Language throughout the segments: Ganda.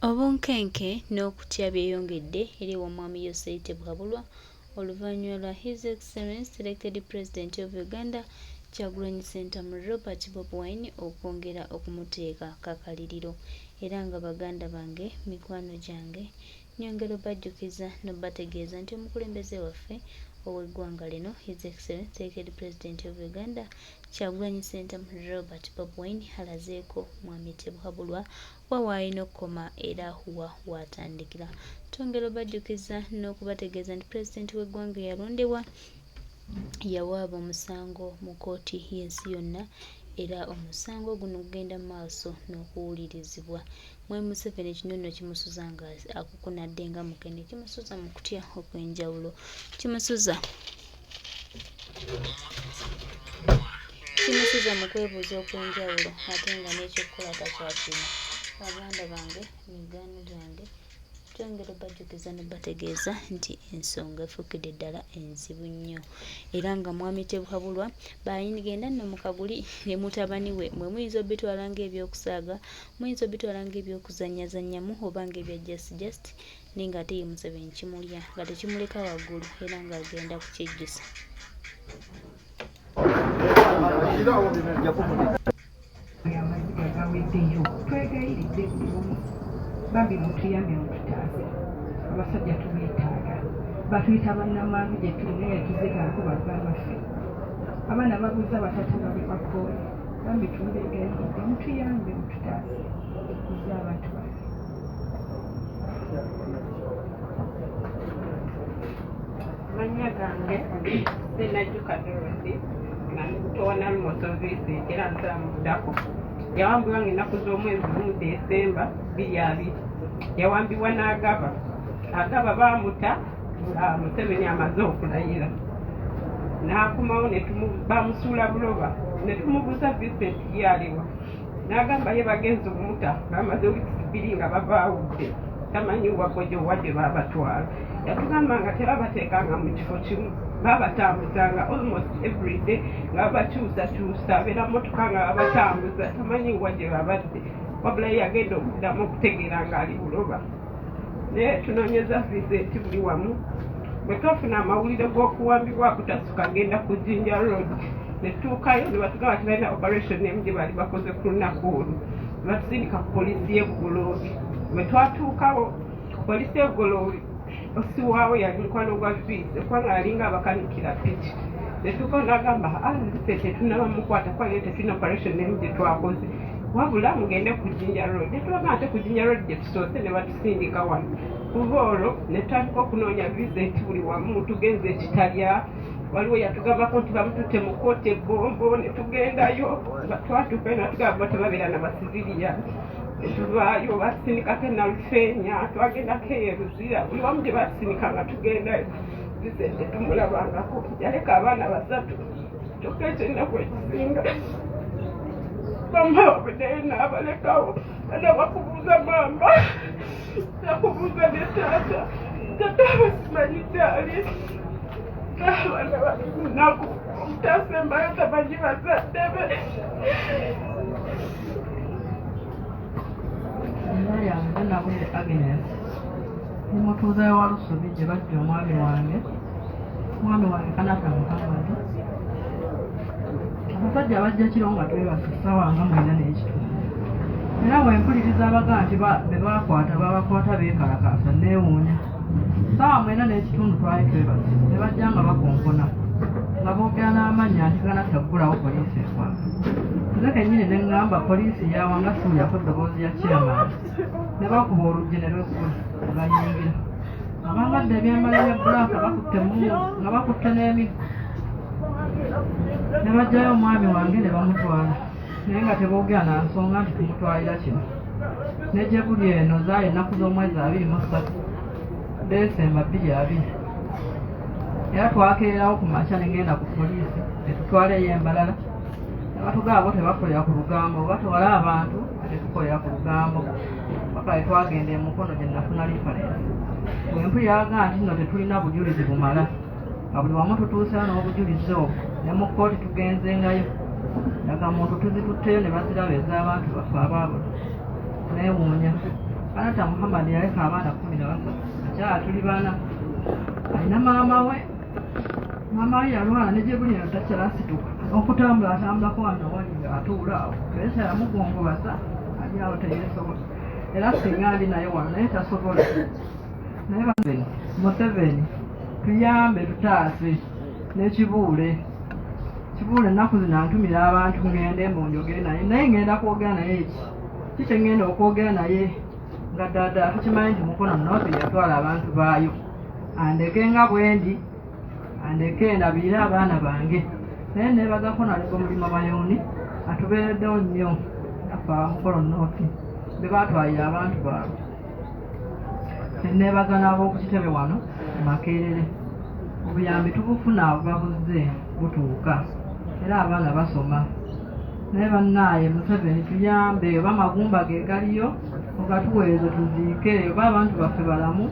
Obunkenke n'okutya byeyongedde eri ew'Omwami Yoseri Tebuhaburwa oluvannyuma lwa His Excellency Elected President of Uganda Kyagulanyi Ssentamu Robert Bobi Wine okwongera okumuteeka kakaliriro era nga baganda bange mikwano gyange nyongera obajjukiza n'obategeeza nti omukulembeze waffe ow'eggwanga lino His Excellency Elected President of Uganda Kyagulanyi Ssentamu Robert Bobi Wine alazeeko Mwami Tebuhaburwa wa w'alina okukoma era wa w'atandikira. Twongera obajjukiza n'okubategeeza nti pulezidenti w'eggwanga eyalondebwa yawaaba omusango mu kkooti y'ensi yonna era omusango guno gugenda mu maaso n'okuwulirizibwa. Mwami Museveni kino nno kimusuza nga akukunadde nga mukene, kimusuza mu kutya okw'enjawulo, kimusuza mu kwebuuza okw'enjawulo ate nga n'ekyokukola takyakirina. Baganda bange, mikwano gyange, twongera obajjukiza n'obategeeza nti ensonga efuukidde ddala enzibu nnyo era nga Mwami Tebuhaburwa bw'agenda nno mu kaguli ne mutabani we mwe muyinza obitwala ng'ebyokusaaga, muyinza obitwala ng'ebyokuzannyazannyamu oba ng'ebya just just naye ng'ate ye Museveni kimulya nga tekimuleka waggulu era ng'agenda kukyejjusa. Amaziga gaweddeyo, twegayiridde buli omu bambi mutuyambe mututaase, abasajja tubeetaaga, batuyita bannamwandu gye tuli naye tuzekaako baba baffe, abaana babuuza batata babe bakooye, bambi tubeegayiridde mutuyambe mututaase tukuze abantu baffe. Amannya gange Ssenajjuka Dorothy nga ndi muto wa Nalumoso Vincent era nsula mu Budako. Yawambibwa ng'ennaku z'omwezi 1 Desemba 2020. Yawambibwa n'Agaba. Agaba baamutta nga Museveni amaze okulayira. N'akomawo ne bamusuula buloba ne tumubuuza Vincent ye aliwa. N'agamba ye bagenze omuta bamaze wiiki bbiri nga babaawudde tamanyi wagojo wa gye baabatwala. Yatugamba nga tebabateekanga mu kifo kimu, baabatambuzanga almost every day nga babakyusakyusa, abeera mmotoka nga babatambuza tamanyi wa gye babadde, wabula ye yagenda okuddamu okutegeera ng'ali buloba. Naye tunoonyeza Vincent buli wamu. Bwe twafuna amawulire g'okuwambibwa akutasuka agenda ku Jinja Road ne tutuukayo ne batugamba nti balina operation emu gye baali bakoze ku lunaku olwo, ne batusindika ku poliisi y'e Bugoloobi. Bwe twatuukawo poliisi y'e Bugoloobi osiwaawo yali mukwano gwa Viisi kubanga yalinga abakanikira piki. Ne tutuukawo n'agamba ffe tetunnaba mukwata kuba yali tetulina operation emu gye twakoze, wabula mugende ku Jinja Road. Ne tubagamba ate ku Jinja Road gye tusoose ne batusindika wano. Kuva olwo ne tutandika okunoonya Vincent buli wamu, tugenze e Kitalya, waliwo yatugambako nti bamututte mu kkooti e Bombo ne tugendayo, twatuukayo ne batugamba bo tebabeera na basiviriya. Ne tuvaayo batusindikako e Nalufeenya, twagendako eyo e Luzira, buli wamu gye batusindika nga tugendayo. Vincent tetumulabangako, yaleka abaana basatu kyokka ekyennaku ekisinga maama waabwe naye n'abalekawo, ana bakubuuza maama nakubuuza ne taata, taata abasimanyi gyali, abaana bali mu nnaku, omutasembayo tamanyi bazadde be. Erinnya lyange Nabwire Agnes, ndi mutuuze wa Walusubi gye baggya omwami wange. Omwami wange Kanata Muhammad. Abasajja bajja kiro nga twebase ssaawa nga 9:30. Era bwe mpuliriza abagamba nti be baakwata baabakwata beekalakaasa nneewuunya. Ssaawa 9:30 twali twebase ne bajja nga bakonkona nga boogera n'amannya nti Kanata ggulawo poliisi ekwata. Nze kennyini ne ŋŋamba poliisi yaawa nga siwulirako ddoboozi ya chairman. Ne bakuba oluggi ne lweggula ne bayingira. Nga bambadde ebyambalo bya bbulaaka bakutte emmundu nga bakutte n'emiggo. Ne baggyayo omwami wange ne bamutwala naye nga teboogera na nsonga nti tumutwalira kino. Ne gye buli eno zaali ennaku z'omwezi 23 Desemba 2020. Era twakeerawo ku makya ne ngenda ku poliisi ne tutwala eyo embalala ne batugamba bo tebakolera ku lugambo batwala abantu nga tetukolera ku lugambo paka lwe twagenda e Mukono gye nafuna lifalensi. Bwe mpulira bagamba nti nno tetulina bujulizi bumala nga buli wamu tutuuseyo n'obujulizi obwo ne mu kkooti tugenzengayo ndagamuntu tuzitutteyo ne baziraba ez'abantu baffe abaabula. Neewuunya. Anata Muhammad yaleka abaana 13, akyala tuli bana. Alina maama we, maama we yalwala ne gye buli eno takyasituka okutambula, atambulako wano wali nga atuula awo. Pressure yamugongobaza, ali awo teyeesobola. Era singa ndi naye wano, naye tasobola. Naye Museveni tuyambe, tutaase n'ekibuule kibuule. Ennaku zino antumira abantu ngende mbu njogere naye, naye ngenda kwogera naye eki ki kye ngenda okwogera naye nga ddala ddala tukimanyi nti Mukono North yatwala abantu baayo. Andeke nga bwendi, andeke ndabirire abaana bange. Naye neebazako naliko Mulima Mayuuni, atubeereddewo nnyo naffe abamukono North be baatwalira abantu baabwe. Neebaza n'ab'oku kitebe wano e Makerere, obuyambi tubufuna, buba buzze butuuka, era abaana basoma. Naye bannaaye Museveni tuyambe, oba amagumba ge galiyo ogatuweereze tuziike, oba abantu baffe balamu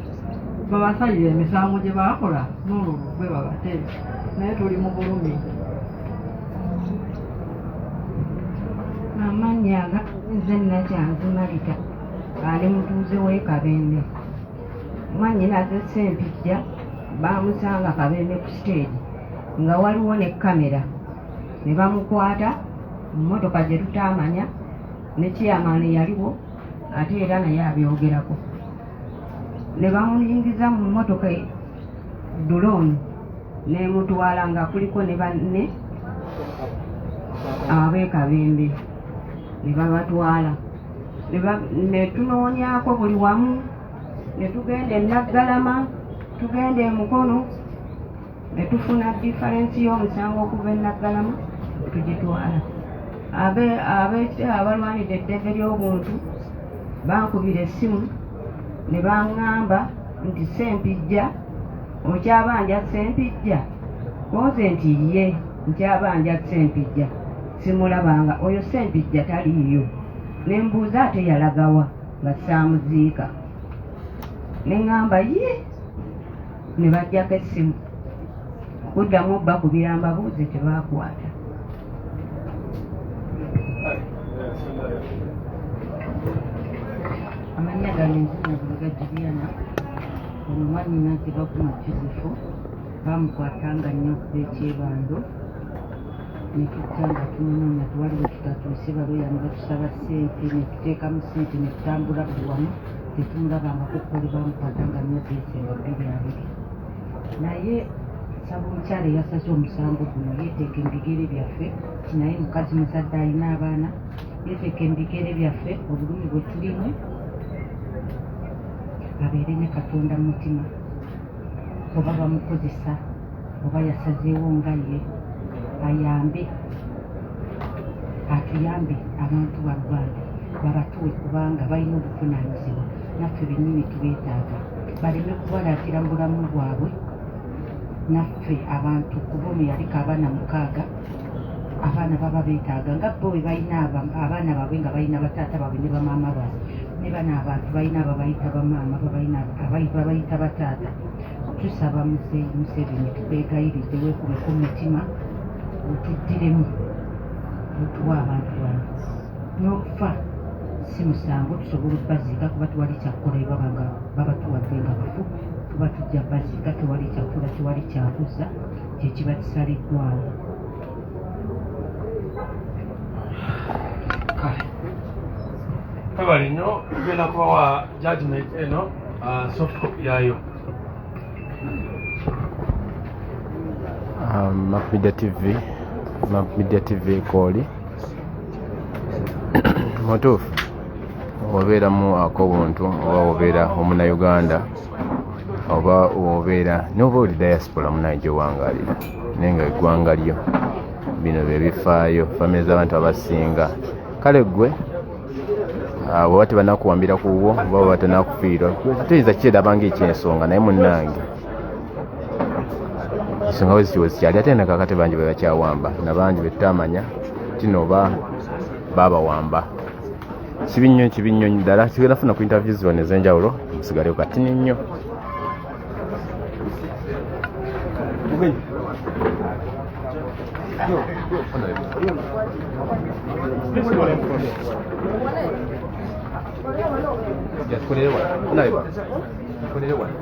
babasalire emisango gye baakola n'olwo lugwe babate. Naye tuli mu bulumi. Amannya aga nze Nakyanzi Marita, ali mutuuze w'e Kabembe. Mwannyinaze Ssempijja baamusanga Kabembe ku siteegi nga waliwo ne kamera, ne bamukwata mu mmotoka gye tutaamanya, ne chairman yaliwo ate era naye abyogerako. Ne bamuyingiza mu mmotoka drone n'emutwala nga kuliko ne banne ab'e Kabembe, ne babatwala. Ne tunoonyaako buli wamu, ne tugenda e Naggalama, tugenda e Mukono, ne tufuna difference y'omusango okuva e Naggalama tugitwala. Abalwanidde eddembe ly'obuntu bankubira essimu ne baŋŋamba nti Ssempijja okyabanja Ssempijja? Koze nti ye nkyabanja Ssempijja, simulabanga oyo Ssempijja taliiyo. Ne mbuuza ate yalagawa nga saamuziika. Ne ŋŋamba ye, ne baggyako essimu kuddamu obbakubira mbabuuze, tebaakwata. Amannya gange nze Nabulaga Juliana. Ono mwannyinaze Baguma Joseph baamukwata nga nnyo okuva ekyebando, ne tujja nga tumunoonya, tewali we tutatuuse. Balooya ne batusaba ssente, ne tuteekamu ssente, ne tutambula buli wamu, tetumulabangako. Koli baamukwata nga nnya Desemba 2020. Naye nsaba omukyala eyasaze omusango guno yeeteeke mu bigere byaffe, ti naye mukazi muzadde, alina abaana, yeeteeke mu bigere byaffe, obulumi bwe tulimu, abeere ne Katonda mu mutima. Oba bamukozesa oba yasazeewo nga ye, ayambe, atuyambe, abantu ba Rwanda babatuwe, kubanga balina obuvunaanyizibwa, naffe bennyini tubeetaaga, baleme kubalaatira mu bulamu bwabwe naffe abantu, kuba ono yaliko abaana 6. Abaana baba beetaaga nga bo bwe balina abaana baabwe, nga balina bataata baabwe ne bamaama baabwe, ne bano abantu balina ababayita bamaama, babayita bataata. Tusaba Muzeeyi Museveni, tukwegayiridde, weekubeko mutima, otuddiremu, otuwa abantu bano. N'okufa si musango, tusobola obbaziika kuba tewali kyakukola. Baba nga babatuwadde nga bafu, tuba tujja baziika, tewali kyakukola, tewali kyakuzza, kyekiba kisaliddwawo. Kale twebale nnyo, tugenda kubawa judgment eno, soft copy yaayo. Map Media TV, Map Media TV kooli mutuufu obeeramu ak'obuntu, oba obeera omunnayuganda, oba obeera noba oli diaspora munaye gy'owangaalira, naye nga eggwanga lyo bino bye bifaayo, famire z'abantu abasinga. Kale ggwe bw'oba tebanakuwambira ku wuwo, oba bw'oba tenakufiirwa, tuyinza kyeraba ng'ekyensonga. Naye munnange, ensonga bwe zityo wezikyali, ate nakakati bangi bwe bakyawamba, nabangi be tutamanya tino oba babawamba. Kibi nnyo, kibi nnyo ddala. Tugenda funa ku interviews wano ez'enjawulo, musigalewo katini nnyo. Please go in front. Tukolere wano. Tukolere wano.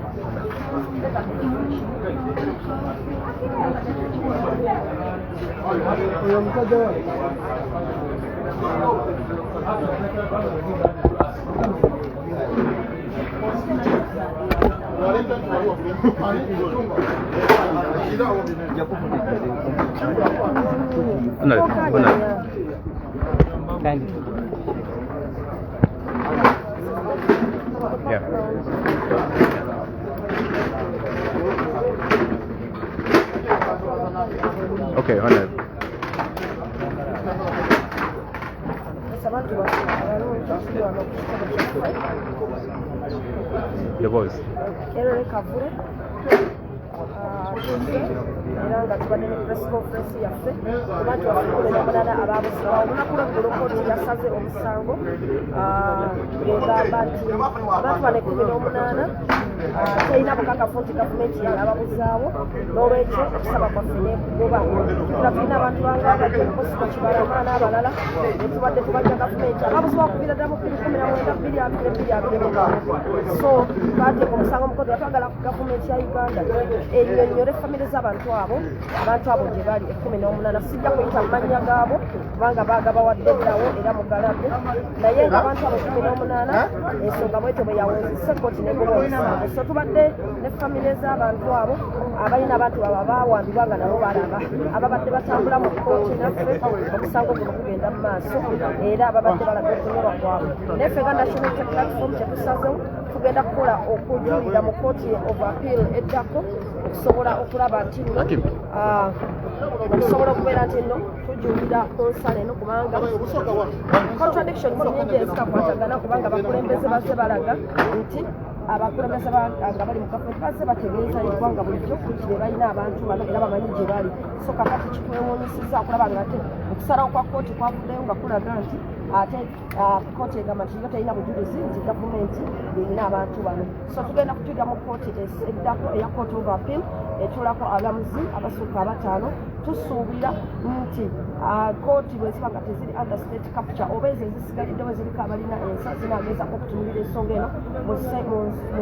Yeah. Okay, on. Your voice. Era nga tubadde ne press conference yaffe ku bantu baffe 18 abaabuzibwa. Olunaku lweggulo kkooti yasaze omusango ng'egamba nti abantu bano 18 terina bukakafu nti gavumenti yababuzaawo, n'olwekyo okusaba kwaffe n'ekugoba. Nga tulina abantu banga Bosco Kibalama n'abalala netubadde tubajja gavumenti ababuzibwa okubira ddala mu 2019 2022. So twateeka omusango mu kkooti nga twagala gavumenti ya Uganda ennyonnyole famire z'abantu abo, abantu abo gye bali 18. Sijja kuyita mu mannya gaabo kubanga baagabawadde ddawo era mugalabye, naye ng'abantu abo 18 ensonga bwetyo bwe yawunzise kkooti n'egoba omusango. So tubadde ne famire z'abantu abo abalina abantu abo abaawambibwa nga nabo balaba ababadde batambula mu kkooti naffe omusango guno gugenda mu maaso, era ababadde balaga okunyolwa kwabwe. Naye ffe nga National Unity Platform kyetusazewo tugenda kukola okujulira mu kkooti of appeal eddako okusobola okulaba nti nno okusobola okubeera nti nno tujulira ku nsala eno, kubanga contradictions nyingi ezitakwatagana, kubanga abakulembeze bazze balaga nti abakulembeze nga bali mu gavumenti bazze bategeeza eggwanga bulijjo nti be balina abantu bano era bamanyi gye bali. So kakati kitwewuunyisizza okulaba nga ate okusalawo kwa kkooti kwavuddeyo nga kulaga nti ate kkooti egamba nti yo terina bujulizi nti gavumenti erina abantu bano. So tugenda kujulira mu kkooti eddako eya Court of Appeal etuulako abalamuzi abasukka abataano. Tusuubira nti kkooti bwe ziba nga teziri under state capture oba ezo ezisigaliddewo eziriko abalina ensa zinagezaako okutunulira ensonga eno mu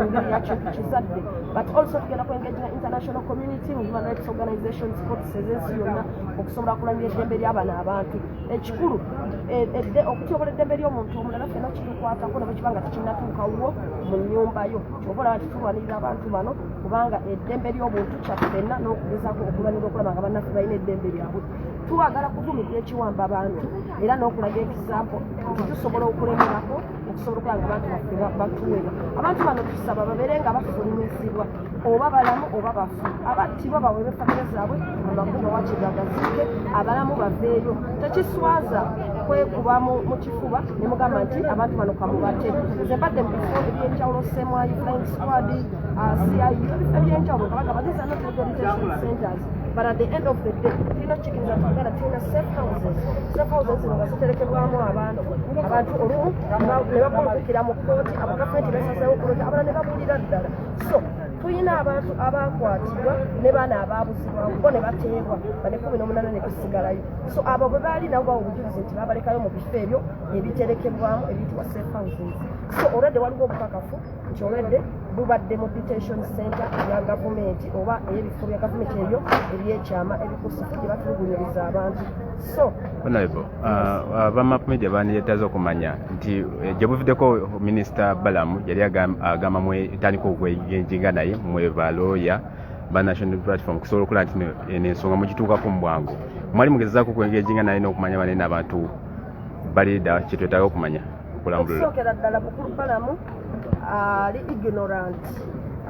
ngeri ya kintu kizadde. But also tugenda ku engage na international community mu human rights organizations, courts ez'ensi yonna okusobola okulamira eddembe ly'abano abantu. Ekikulu okutyobola eddembe ly'omuntu omulala ffenna kitukwatako ne bwe kiba nga tekinnatuukawo mu nnyumba yo. Kyova olaba titulwanirira abantu bano kubanga eddembe ly'obuntu kyaffenna n'okugezaako okulwanirira okulaba nga bannaffe balina eddembe lyabwe. Twagala kuvumirira ekiwamba abantu era n'okulaga example nti tusobola okulemerako okusobola okulaba nga abantu baffe batuweebwa. Abantu bano tusaba babeere nga bafulumizibwa oba balamu oba bafu, abattibwa baweebwe famire zaabwe amakubo wakiri agaziike, abalamu baveeyo. Tekiswaza kwekuba mu kifuba ne mugamba nti abantu bano kamubate. Nze mbadde mu bifo ebyenjawulo, CMI, Flying Squad, CIU, ebifo ebyenjawulo nga bagamba these are not legal detention centers, but at the end of the day tulina okukikiriza nti Uganda tulina safe houses. Safe houses zino nga ziterekebwamu abantu, abantu olumu ne bakulukukira mu kkooti, abo gavumenti besazeewo okulota, abalala ne babuulira ddala. So tulina abantu abakwatibwa ne baana abaabuzibwawo bo ne bateebwa bane 18 ne basigalayo. So abo bwe baali nabo bawa obujulizi nti babalekayo mu bifo ebyo ebiterekebwamu ebiyitibwa safe houses. So olwedde waliwo obukakafu nti olwedde bubadde mu detention center ya gavumenti oba ey'ebifo bya gavumenti ebyo ebyekyama ebikusifu gye batulugunyiriza abantu. So Honorable, aba Map Media bandyetaaze okumanya nti gye buvuddeko Minisita Balamu yali agamba mwetandika okwenginga naye mwe balooya ba National Platform kusobola okulaba nti eno ensonga mugituukako mu bwangu. Mwali mugezaako okwengenjinga naye n'okumanya banene abantu bali dda kyetwetaaga okumanya okulambulula. Okusookera ddala Bukulu Balamu ali ignorant,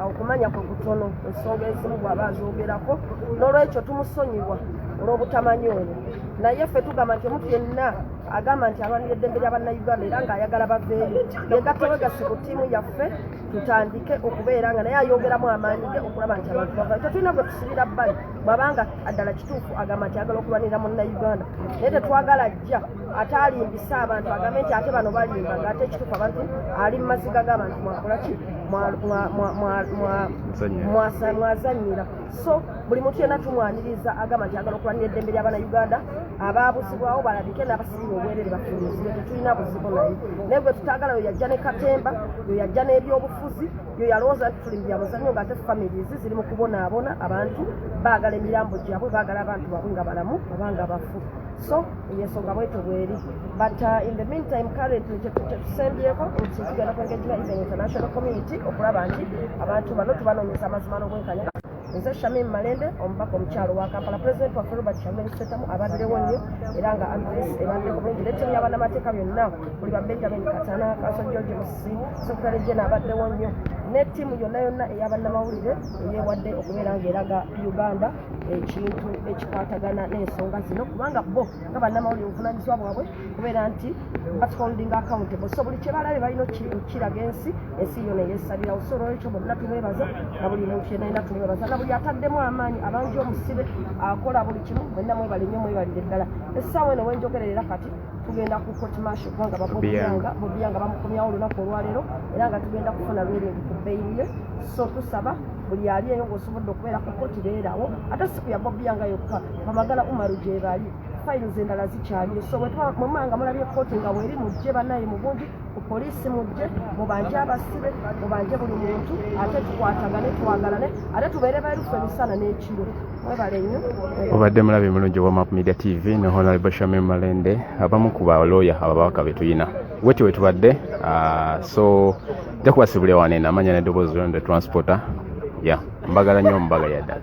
okumanya kwe kutono ensonga ezimu bw'aba azoogerako, n'olwekyo tumusonyiwa olw'obutamanyi obwo. Naye ffe tugamba nti omuntu yenna agamba nti alwanira eddembe lya bannayuganda era ng'ayagala baveeyo yegatte wegasi ku ttiimu yaffe, tutandike okubeera nga naye ayongeramu amaanyi ge okulaba nti abantu bavayo. Tetulina gwe tusibira bbali bw'abanga ddala kituufu agamba nti ayagala okulwanirira munnayuganda, naye tetwagala ajja ate alimbisa abantu agambe nti ate bano balimba ng'ate ekituufu abantu ali mu maziga g'abantu mwakolaki mwazannyira. So buli muntu yenna tumwaniriza agamba nti ayagala okulwanira eddembe ly'abannayuganda, Abaabuzibwawo balabike n'abasibirwa obwerere bafulumizibwe, tetulina buzibu naye. Naye gwe tutaagala yo yajja ne katemba, yo yajja n'ebyobufuzi, yo yalowooza nti tuli mu byamuzannyo, ng'ate families ziri mu kubonaabona. Abantu baagala emirambo gyabwe, baagala abantu baabwe nga balamu oba nga bafu. So eyensonga bwetyo bweri. But in the meantime, currently kyetusembyeko nti tugenda kwengaginga even international community okulaba nti abantu bano tubanoonyeza amazima n'obwenkanya. Nze Shamim Malende, omubaka omukyalo wa Kampala. President waffe Robert Kyagulanyi Ssentamu abaddewo nnyo, era nga address ebaddeko bulungi nettiimu y'abannamateeka byonna, buli ba Benjamin Katana, Counsel George Musisi, Secretary General abaddewo nnyo, ne ttiimu yonna yonna ey'abannamawulire eyeewadde okubeera ng'eraga Uganda ekintu ekikwatagana n'ensonga zino, kubanga bo nga bannamawulire obuvunanyizibwa bwabwe kubeera nti batuholding accountable. So buli kyebalabye balina okukiraga ensi, ensi yona eyesabirawo. So olwekyo bonna tubeebaza, na buli muntu yenna yina tumwebaza, na buli ataddemu amaanyi, abangi omusibe akola buli kimu. Mwenna mwebale nnyo, mwebalire ddala. Essaawa eno wenjogererera kati tugenda ku court martial, kubanga Bobi Young. Bobi Young bamukomyawo olunaku olwaleero, era nga tugenda kufuna ruling ku bail ye. So tusaba buli ali eyo ng'osobodde okubeera ku kooti, beerawo. Ate si ku ya Bobi Young yokka, bamagala Umaru gye bali, files endala zikyaliyo. So bwe nga mulabye kooti nga weri, mujje bannaye mu bungi ku poliisi, mujje mubanje abasibe, mubanje buli muntu, ate tukwatagane, twagalane, ate tubeere beerufu emisana n'ekiro. Mwebale nnyo. Obadde mulabi mulungi wa Map Media TV ne Honorable Shamim Malende, abamu ku balooya ababaka be tuyina. Wetyo we tubadde. So nja kubasibulira wano eno amanya n'eddoboozi lyo, the transporter ya mbagala nnyo, mbaga ya ddala.